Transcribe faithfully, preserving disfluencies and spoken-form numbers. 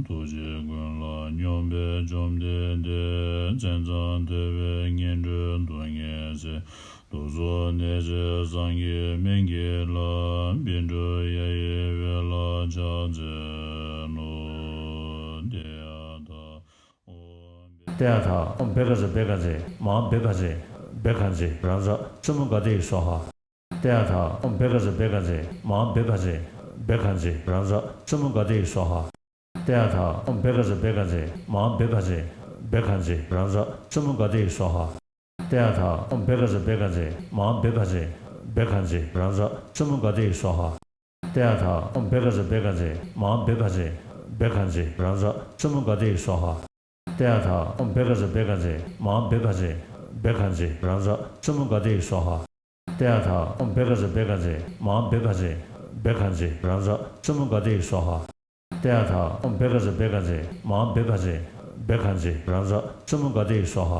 ཐུགས་རྗེ་ཀུན་ལ་སྙོམས་པའི་བཅོམ་ལྡན་འདས། མཚན་མཚམས་ཐེག་པའི་ངན་འགྲོའི་སྡུག་བསྔལ་སེལ། དུག་གསུམ་ནད་མཆེད་ཟངས་ཀྱི་སྨན་གྱིས་བརླབ། བཻ་ཌཱུརྱ་ཡི་འོད་ལ་ཕྱག་འཚལ་ལོ། ཏདྱ་ཐཱ། ཨོཾ་བྷཻ་ཥ་བྷཻ་ཥ་མ་ཧཱ་བྷཻ་ཥ་བྷཻ་ཥ་རཱ་ཛ་སུ་མུ་ག་དྷཱི་སྭཱ་ཧཱ། ཏདྱ་ཐཱ། ཨོཾ་བྷཻ་ཥ་བྷཻ་ཥ་མ་ཧཱ་བྷཻ་ཥ་བྷཻ་ཥ་རཱ་ཛ་སུ་མུ་ག་དྷཱི་སྭཱ་ཧཱ། ཏདྱ་ཐཱ། ཨོཾ་བྷཻ་ཥ་བྷཻ་ཥ་མ་ཧཱ་བྷཻ་ཥ་བྷཻ་ཥ་རཱ་ཛ་སུ་མུ་ག་དྷཱི་སྭཱ་ཧཱ། ཏདྱ་ཐཱ། ཨོཾ་བྷཻ་ཥ་བྷཻ་ཥ་མ་ཧཱ་བྷཻ་ཥ་བྷཻ་ཥ་རཱ་ཛ་སུ་མུ་ག་དྷཱི་སྭཱ་ཧཱ། ཏདྱ་ཐཱ། ཨོཾ་བྷཻ་ཥ་བྷཻ་ཥ་མ་ཧཱ་བྷཻ་ཥ་བྷཻ་ཥ་རཱ་ཛ་སུ་མུ་ག་དྷཱི་སྭཱ་ཧཱ། ཏདྱ་ཐཱ། ཨོཾ་བྷཻ་ཥ་བྷཻ་ཥ་མ་ཧཱ་བྷཻ་ཥ་བྷཻ་ཥ་རཱ་ཛ་སུ་མུ་ག་དྷཱི་སྭཱ་ཧཱ། ཏདྱ་ཐཱ། ཨོཾ་བྷཻ་ཥ་བྷཻ་ཥ་མ་ཧཱ་བྷཻ་ཥ་བྷཻ་ཥ་རཱ་ཛ་སུ་མུ་ག་དྷཱི་སྭཱ་ཧཱ། ཏདྱ་ཐཱ། ཨོཾ་བྷཻ་ཥ་བྷཻ་ཥ་མ་ཧཱ་བྷཻ་ཥ་བྷཻ་ཥ་རཱ་ཛ་སུ་མུ་ག་དྷཱི་སྭཱ་ཧཱ།